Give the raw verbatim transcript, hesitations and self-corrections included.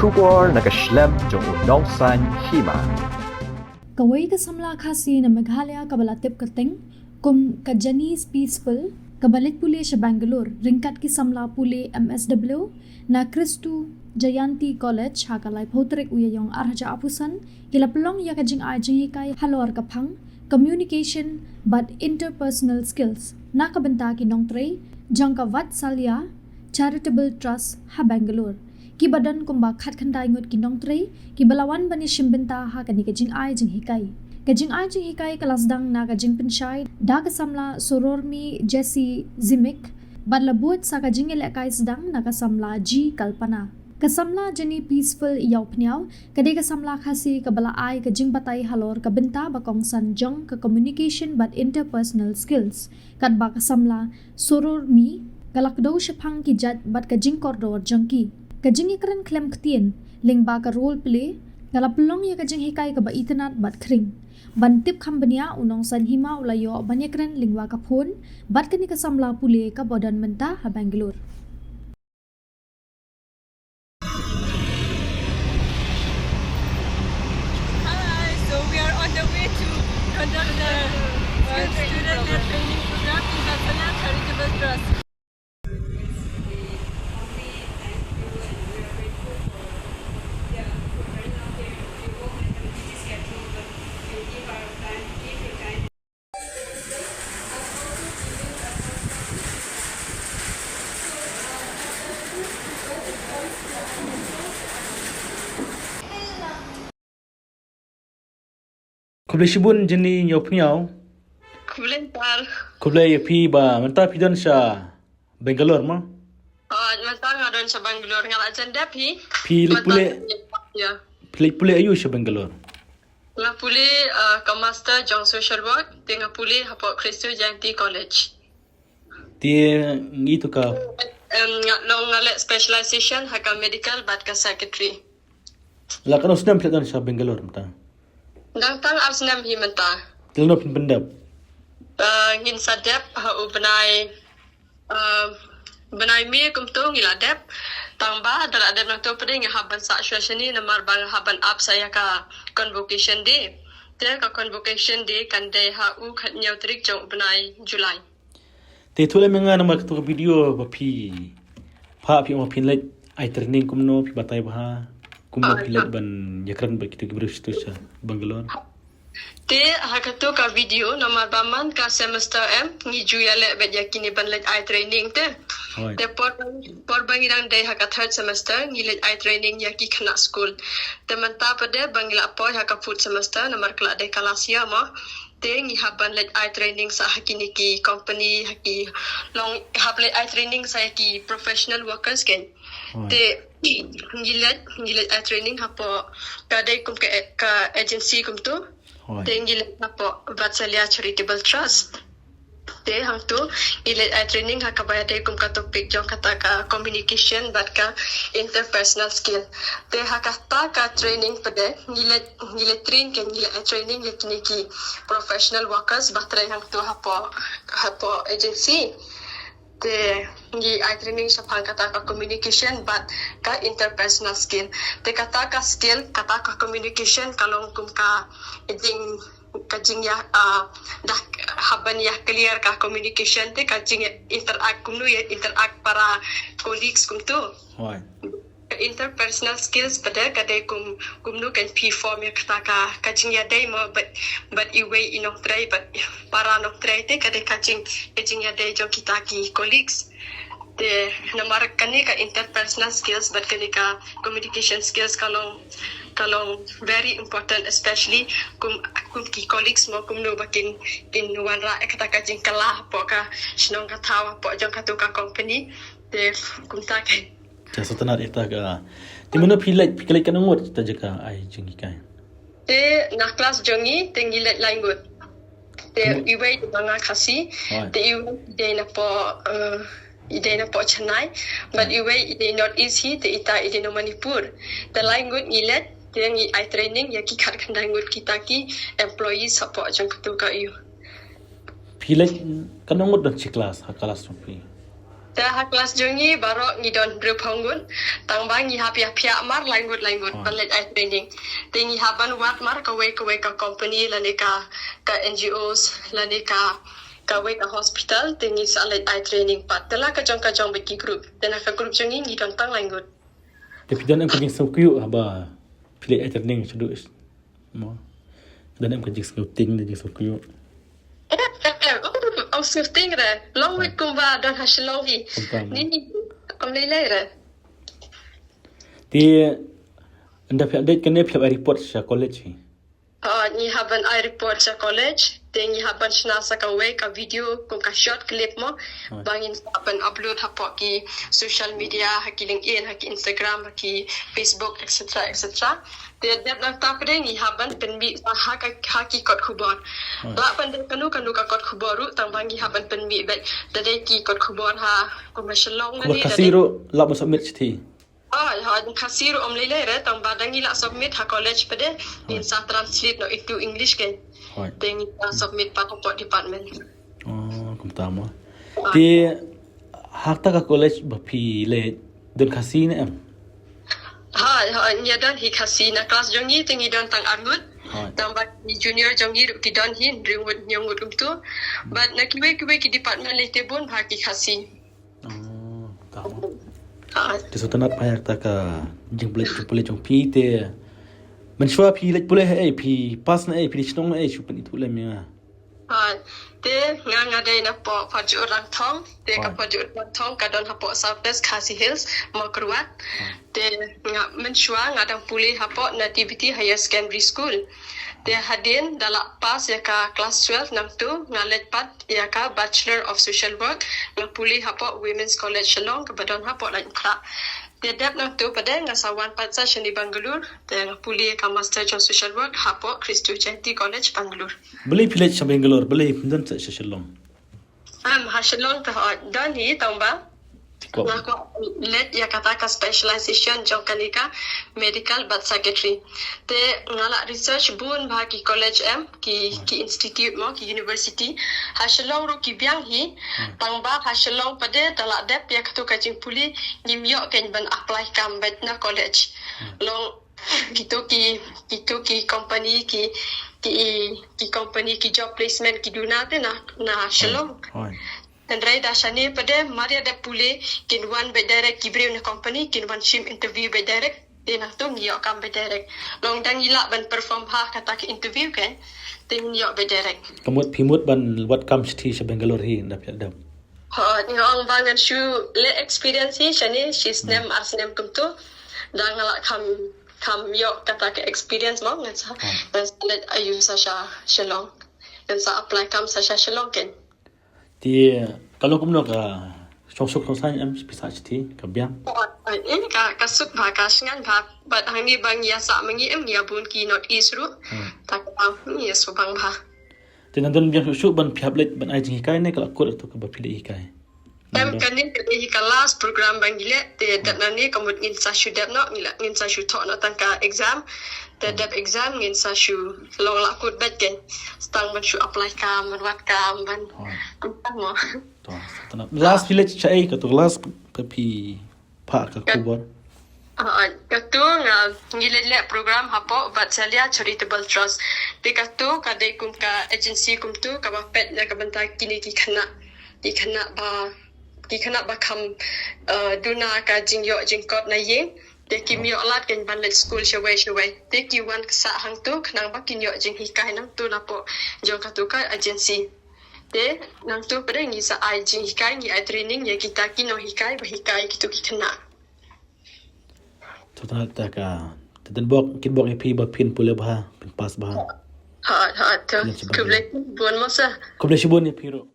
Khubor na ka shlem jong u nongsaiñ hima. Kawei ka samla Khasi na Meghalaya kaba la tip kyrteng kum ka Janice Peaceful, kaba leit pule sha Bangalore ryngkat ki samla pule M S W na Kristu Jayanti College ha ka laiphew tarik u Ïaïong arhajar arphew san, ki la pynlong ïa ka jingai jinghikai halor ka phang Communication bad Interpersonal Skills na ka bynta ki nongtrei jong ka Vatsalya Charitable Trust ha Bangalore, kiba don kumba khatkhyndai ngut ki nongtrei kiba la wan ban ïashim bynta ha kane ka jingai jinghikai. Ka jingai jinghikai ka la sdang na ka jingpynshai da ka samla Sorormi Jesse Zimik bad la bud sa ka jingïalehkai sdang na ka samla G Kalpana. Ka samla Jenny Peaceful Ïawphniaw ka dei ka samla Khasi kaba la ai ka jingbatai halor ka bynta ba kongsan jong ka Communication bad Interpersonal Skills, katba ka samla Sorormi ka la kdew shaphang ki jait bad ka jingkordor jong ki. Ka jingïakren khlem ktien lyngba ka role play ka la pynlong ïa ka jinghikai kaba itynnad bad khring. Ban tip kham bniah, u nongsaiñ hima u la ïoh ban ïakren lyngba ka phone bad kane ka samla pule kaba don mynta ha Bangalore. Hi, so we are on the way to conduct the, uh, student-led training program in Vatsalya Charitable Trust. Khublei shibun Jenny Ïawphniaw. Khublei Sir. Khublei ïa phi ba mynta phi don sha Bangalore mo? Oh, mynta nga don sha Bangalore, nga la jan dep hi. Phi leit pule? Mynta, ïa. Phi leit pule aïu sha Bangalore? Nga pule, uh, ka master jong social work, te nga pule hapoh Kristu Jayanti College. Te ngi tu ka? Em, nga long nga leh specialization ha ka medical bad ka psychiatry. La katno snem phi la don sha Bangalore mynta? Dang tang ar snem hi mynta. Te lano phin pyndep? Uh, ngin sa dep ha u bnai, uh, bnai May kumto ngi la dep. Tang ba da la dep nangto pat ngi hap ban sah shuwa shane namar ba nga hap ban ap sa ïa ka convocation day. Te ka convocation day kan dei ha u khathynñiew tarik jong u bnai July. Te to lem ïa nga namar kato ka video ba phi, pha phi ong phin leit ai training kumno, phi batai bha kumno phi leit ban ïakren bad kito ki briew sha Bangalore. Te ha kato ka video namar ba man ka semester em ngi ju ïaleh bad ïa kine ban leit ai training te. Hooid. Te por, por ba ngi dang dei ha ka third semester ngi leit ai training ïa ki khynnah skul. Te mynta pat de ba ngi la poi ha ka fourth semester namar ka la dei ka last year mo. Te ngi hap ban leit ai training sa ha kine ki company, ha ki long, hap leit ai training sa ha ki professional workers kein. Hooid. Te ngi leit, ngi leit ai training hapoh ka dei kum ka, ka agency kumto. Hooid. Te ngi leit hapoh Vatsalya Charitable Trust. Te hangto ngi leit ai training ha kaba ïadei kum ka topic jong kata ka communication bad ka interpersonal skill. Te ha kata ka training pat de ngi leit, ngi leit train kein, ngi leit ai training ïa kine ki professional workers ba trei hangto hapoh, hapoh agency. Te ngi ai training shaphang kata ka communication bad ka interpersonal skill. Te kata ka skill, kata ka communication ka long kum ka jing, ka jingïa, ah, da hap ban ïa clear ka communication te ka jingïa interact kumno, ïa interact para colleagues kumto. Hooid. Ka interpersonal skills pat de ka dei kum, kumno kan phi form ïa kata ka, ka jingïadei mo bad, bad iwei i nongtrei bad para nongtrei te ka dei ka jing, ka jingïadei jong kita ki colleagues. Te namar kane ka interpersonal skills bad kane ka communication skills ka long, ka long very important, especially kum, kum ki colleagues mo kumno ba kin, kin wanrah ïa kata ka jingkylla hapoh ka shnong ka thaw hapoh jong kato ka company. Te kumta kein. Te sa tynnad ïa kata ka. Te mano phi leit, phi leit katno ngut kita jaka ai jinghikai? Te na klas jong ngi te ngi leit lai ngut. Te iwei dei na Khasi, te iwei dei napoh, eh, i dei napoh Chennai, bad iwei i dei North East hi, te ita i dei na Manipur. Te lai ngut ngi leit, te ngi ai training ïa ki khatkhyndai ngut kita ki employees hapoh jong kato ka aiu. Phi leit katno ngut don shi klas ha klas jong phi? Te ha klas jong ngi baroh ngi don hynriewphew ngut. Tang ba ngi hap ïa phiah mar lai ngut lai ngut ban leit ai training. Te ngi hap ban wad mar kawei kawei ka company lane ka, ka N G Os lane ka, kawei ka hospital, te ngi sa leit ai training pat. Te la ka jong ka jong bad ki group. Te na ka group jong ngi ngi don tang lai ngut. Te phi don em ka jingsngewkhia haba phi leit ai training shaduh? Mo. Don em ka jingsngewtieng ne jingsngewkhia? Eh, eh, eh, oh, oh, sngewtieng re. Long wait kumba don ha Shillong hi. Kumta mo. Ni, ym lei lei re. Te ynda phi update kane phi hap ai report sha college hi? Ah, ngi hap ban ai report sha college. Te ngi hap ban shna sa kawei ka video kum ka short clip mo. Ba ngin sa ban upload hapoh ki social media, ha ki LinkedIn, ha ki Instagram, ha ki Facebook, et cetera, et cetera. Te dep nangta pat de ngi hap ban pynmih ha ka, ha ki kot khubor. Lah ban dep kano kano ka kot khubor ruh, tang ba ngi hap ban pynmih beit da dei ki kot khubor ha kum ha Shillong lane da dei. Khasi ruh lah ban submit shithi. Hooid, hooid, Khasi ruh ym lei lei re, tang ba da ngi lah submit ha college pat de ngin sa translate noh into English kein. Te ngin sa submit pat hapoh department. Oh, kumta mo. Te ha kata ka college ba phi leit don Khasi ne em? Hooid, hooid, ngi don hi Khasi. Na klas jong ngi te ngi don tang ar ngut. Tang ba ki junior jong ngi ruh ki don hi hynriew ngut hynñiew ngut kumtu. Bad na kiwei kiwei ki department lei te bun bha ki Khasi. Oh, kumta mo. Te sngewtynnat bha ïa kata ka jingpule, jingpule jong phi te. Mynshuwa phi leit pule ha ei, phi pass na ei, phi leit shnong na ei, shu pynithuh lem ïa nga. Te nga nga dei na poh Pharjur Rangthong, te ka Pharjur Rangthong ka don hapoh South West Khasi Hills, Mawkyrwat. Te nga mynshuwa nga dang pule hapoh Nativity Higher Secondary School. Te hadien da lah pass ïa ka class twelve nangtu nga leit pat ïa ka Bachelor of Social Work, nga pule hapoh Women's College Shillong kaba don hapoh Laitumkhrah. Te dep nangtu pat de nga sa wan pat sa shane Bangalore, te nga pule ïa ka Master jong Social Work hapoh Christo Jayanti College Bangalore. Balei phi leit sha Bangalore, balei phim don sa sha Shillong? Em, ha Shillong te hooid don hi tang ba nga kwah leit ïa kata ka specialization jong kane ka medical bad psychiatry. Te nga lah research bun bha ki college em, ki, ki institute mo, ki university. Ha Shillong ruh ki biang hi, tang ba ha Shillong pat de da lah dep ïa katu ka jingpule ngim ïoh kein ban apply kam beit na college. Long kito ki, kito ki company ki, ki, ki company ki job placement ki duna te na, na Shillong. Hynrei da shane pat de mar ïa dep pule kin wan beit direct ki briew na company, kin wan shim interview beit direct. Te nangtu ngi ïoh kam beit direct. Long da ngi lah ban perform ha kata ka interview kein, te ngi ïoh beit direct. Ka mut phi mut ban wad kam shithi sha Bangalore hi ynda phi dep? Hooid, nga ong ba ngan shu leh experience hi shane shi snem ar snem kumtu. Da nga lah kham, kham ïoh kata ka experience mo, ngan sa, ngan sa leit aïu sa sha Shillong. Ngan sa apply kam sa sha Shillong kein. Te ka long kumno, ka shongsuk shongsaiñ em, phi sah shithi ka biang? Hooid, eh, ka, ka suk bha, ka sngew bha. Bad hangne ba ngi ïa sah ma ngi em, ngi ïa bun ki North East ruh. Ta ka ngi ïa sngewbang bha. Te nang don biang shuh shuh ban phi hap leit ban ai jinghikai ne ka la kut ïa katu kaba phi leit hikai? Em, kane ka dei hi ka last program ba ngi leh, te dep nangne ka mut ngin sa shu dep noh, ngin la, ngin sa shu thoh noh tang ka exam. Te dep exam ngin sa shu long la kut beit kein. Stang ban shu apply kam, ban wad kam, ban. Kumta mo. To, sngewtynnat. Last phi leit shaei katu, last ba phi phah ka khubor? Ah, katu nga, ngi leit leh program hapoh Vatsalya Charitable Trust. Te katu ka dei kum ka agency kumtu kaba peit na ka bynta kine ki khynnah, ki khynnah ba, ki khynnah ba kham, eh, duna ka jingïoh jingkot na ïing. Te kim ïoh lad kein ban leit skul shawei shawei. Te ki wan sah hangtu khnang ba kin ïoh jinghikai nangtu napoh jong katu ka agency. Te nangtu pat de ngi sa ai jinghikai, ngi ai training ïa kita ki nonghikai ba hikai kito ki khynnah. To, ta, ta ka, ta dang bok, kin bok ïa phi ba phin pule bha, phin pass bha. Ha, ha, to. Khublei shibun mo sa. Khublei shibun ïa phi ruh.